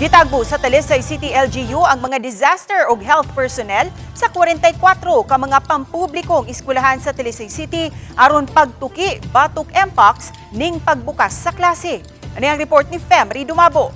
Gitagbo sa Talisay City LGU ang mga disaster ug health personnel sa 44 ka mga pampublikong eskwelahan sa Talisay City aron pagtuki batok Mpox ning pagbukas sa klase. Ani ang report ni Femry Dumabo.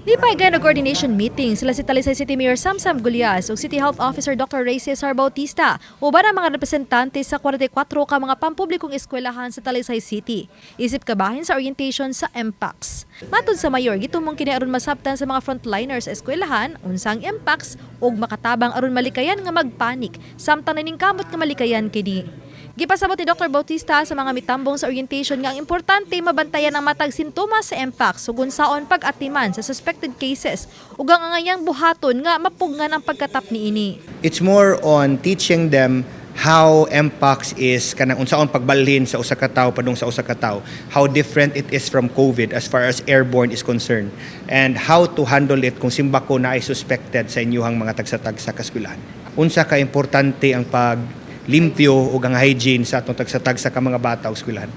Nipaygan og coordination meeting sila si Talisay City Mayor Samsam Gullas ug City Health Officer Dr. Ray Cesar Bautista uban ang mga representante sa 44 ka mga pampublikong eskwelahan sa Talisay City. Isip kabahin sa orientation sa Mpox. Matud sa mayor, gitumong kini aron masabtan sa mga frontliners sa eskwelahan unsang Mpox ug makatabang aron malikayan nga magpanik samtang naningkamot nga malikayan kini. Gipasabot ni Dr. Bautista sa mga mitambong sa orientation nga ang importante mabantayan ang matag sintomas sa Mpox ug unsaon pag-atiman sa suspected cases ug ang angayang buhaton nga mapugnan ang pagkatap niini. It's more on teaching them how Mpox is, kanang unsaon pagbalhin sa usa ka tawo padung sa usa ka tawo, how different it is from COVID as far as airborne is concerned, and how to handle it kung simbako naay suspected sa inyuhang mga tagsa-tagsa ka eskwelahan. Unsa ka importante ang pag limpyo ug ang hygiene sa atong tagsa-tagsa ka mga bata ug eskwelahan.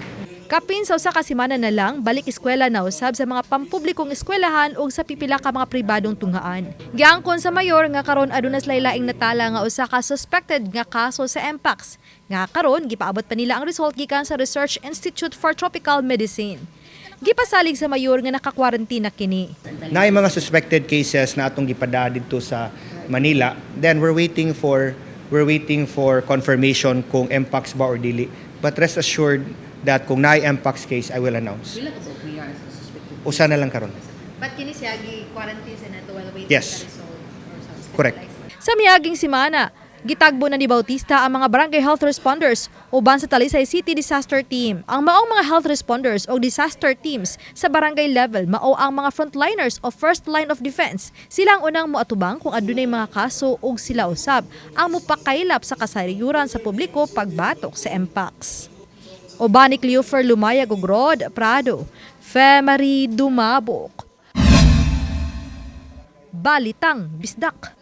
Kapin sa usa ka semana na lang, balik eskwela na usab sa mga pampublikong eskwelahan ug sa pipila ka mga pribadong tunghaan. Giangkon sa mayor nga karon aduna sila laing natala nga usa ka suspected nga kaso sa Mpox. Nga karon gipaabot pa nila ang result gikan sa Research Institute for Tropical Medicine. Gipasalig sa mayor nga nakakwarantina kini. Naay mga suspected cases na atong gipada didto sa Manila, then we're waiting for confirmation kung Mpox ba or dili. But rest assured that kung naay Mpox case, I will announce. Pila ka ba mayor sa suspected? Usa na lang karon. But kini siya gi quarantine sa nato while waiting Yes. sa result or sa Correct. Sa miaging semana, gitagbo na ni Bautista ang mga barangay health responders uban sa Talisay City Disaster Team. Ang maong mga health responders o disaster teams sa barangay level mao ang mga frontliners o first line of defense. Sila ang unang moatubang kung adunay mga kaso ug sila usab ang mupakaylap sa kasayuran sa publiko pagbatok sa Mpox. Uban ni Cleofer Lumayag ug Rod Prado, Femary Dumabok. Balitang Bisdak.